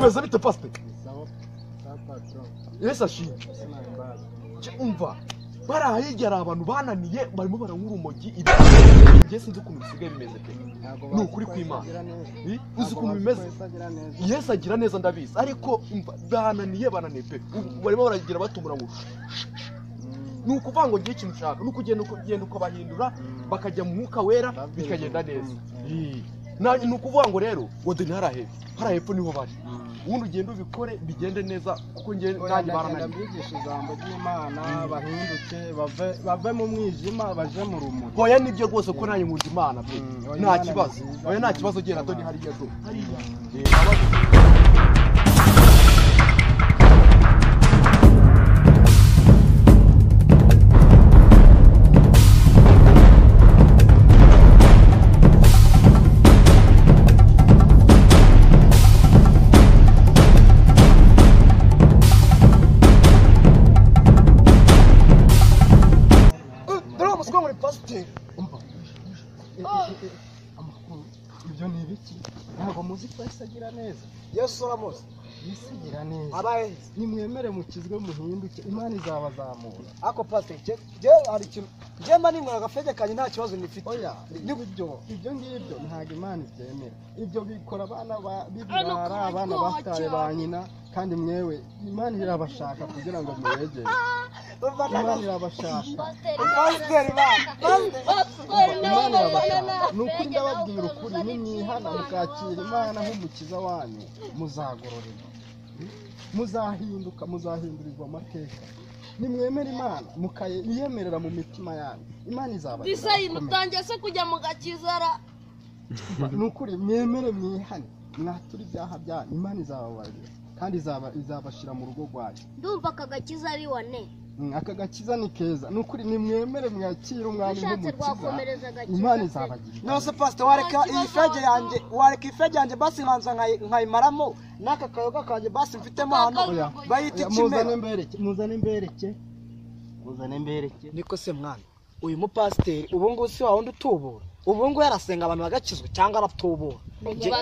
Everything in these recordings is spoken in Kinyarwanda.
Bimeze bite pastor? Yesu ashimwe. Umva barahigera abantu bananiye barimo baranywa urumogi. Njye sinzi ukuntu bisigaye bimeze pe. Ni ukuri kw'Imana. Uzi ukuntu bimeze? Yesu agira neza ndabizi, ariko umva bananiye pe. Barimo baragira batumura ngo ni ukuvuga ngo ngiye ikintu ushaka, ni ukugenda ukabahindura bakajya mu mwuka wera bikagenda neza. Ni ukuvuga ngo rero ngo deni hariya hepfo niho bari. Ubundi ugenda ubikore bigende neza kuko ngiye nanjye barananiye. Ndabigisha ijambo ry'Imana bahinduke bave mu mwijima baje mu rumuri. Hoya nibyo rwose ko nanjye nkunda Imana pe. Nta kibazo. Hoya nta kibazo gera doni hariya do. Hariya. Ibyo ni ibiki? Ntabwo muzi ko Yesu agira neza. Yesu uramuzi. Yesu agira neza. Abaye nimwemere mukizwe muhinduke, Imana izabazamura. Ako pastor, je hari ikintu je mba nimwe agafege kanye nta kibazo nifite. Oya, nibyo ibyo ngibyo ntabwo Imana ibyemera. Ibyo bikora abana b'ibirara, abana bataye ba nyina, kandi mwewe Imana irabashaka kugira ngo muyegere. Imana irabashaka. Pastor Imana irabashaka. Ni ukuri ndababwira ukuri, nimwihana mukakira Imana nk'umukiza wanyu, muzagororerwa, muzahinduka, muzahindurirwa amateka. Nimwemera Imana mukayiyemerera mu mitima yanyu, Imana izabagira. Disayi mutangiye se kujya mu gakizara. Ni ukuri mwemere mwihane, mwatura ibyaha byanyu, Imana izababarira kandi izabashira mu rugo rwayo. Ndumva aka gakiza ari wane. Aka gakiza ni keza. Ni ukuri nimwemere mwakire umwami nk'umukiza, Imana izabagira. Nose pastor, wareka iyi fege yanjye, wareka ifege yanjye basi nkanza nkayimaramo n'aka kayoga kanjye basi mfitemo hano bayita ikimera. Muzane mbereke. Muzane mbereke. Niko se mwana, uyu mupasiteri ubu ngubu si wa wundi utubura. Ubu ngubu yarasenga abantu bagakizwa cyangwa aratubura?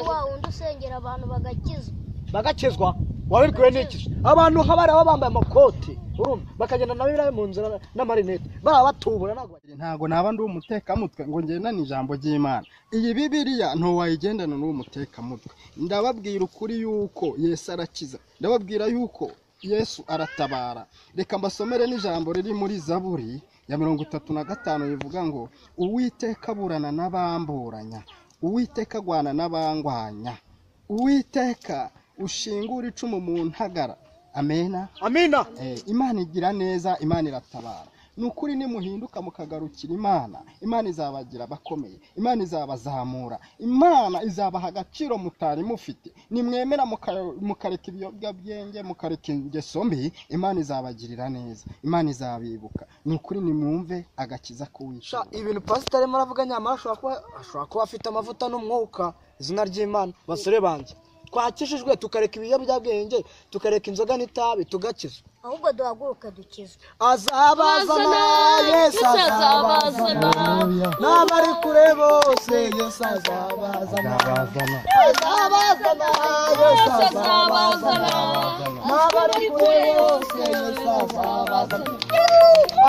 Wa wundi usengera abantu bagakizwa. Bagakizwa? Wabibwiwe n'iki? Abantu nk'abari baba bambaye amakoti, urumva, bakagenda na biriya mu nzira n'amarinete, baba batubura. Ntabwo naba ndi umutekamutwe ngo ngendane ijambo ry'Imana. Iyi Bibiliya ntiwayigendana n'uwo mutekamutwe. Ndababwira ukuri yuko Yesu arakiza, ndababwira yuko Yesu aratabara. Reka mbasomere n'ijambo riri muri Zaburi ya 35 rivuga ngo Uwiteka aburana n'abamburanya, Uwiteka agwana n'abangwanya, Uwiteka ushingura icumu mu ntagara. Amena. Amina. Imana igira neza, Imana iratabara. Ni ukuri nimuhinduka mukagarukira Imana, Imana izabagira bakomeye, Imana izabazamura, Imana izabaha agaciro mutari mufite. Nimwemera mukareka ibiyobyabwenge, mukareka ingeso mbi, Imana izabagirira neza, Imana izabibuka. Ni ukuri nimwumve agakiza k'Uwiteka. Ibintu pastor arimo aravuga nyamara ashobora kuba afite amavuta n'umwuka. Izina ry'Imana, basore banjye, twakijijwe tukareka ibiyobyabwenge, tukareka inzoga n'itabi, tugakizwa. Ahubwo duhaguruke dukizwe. Azabazana, Yesu azabazana, n'abari kure bose Yesu azabazana. Azabazana, Yesu azabazana, n'abari kure bose Yesu azabazana.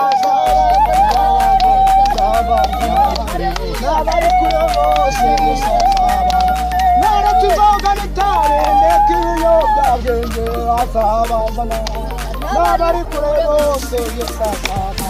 Azabazana, n'abari kure bose Yesu azabazana. Nareka inzoga n'itabi, ndeka ibiyobyabwenge, azabazana, n'abari kure bose Yesu azabazana.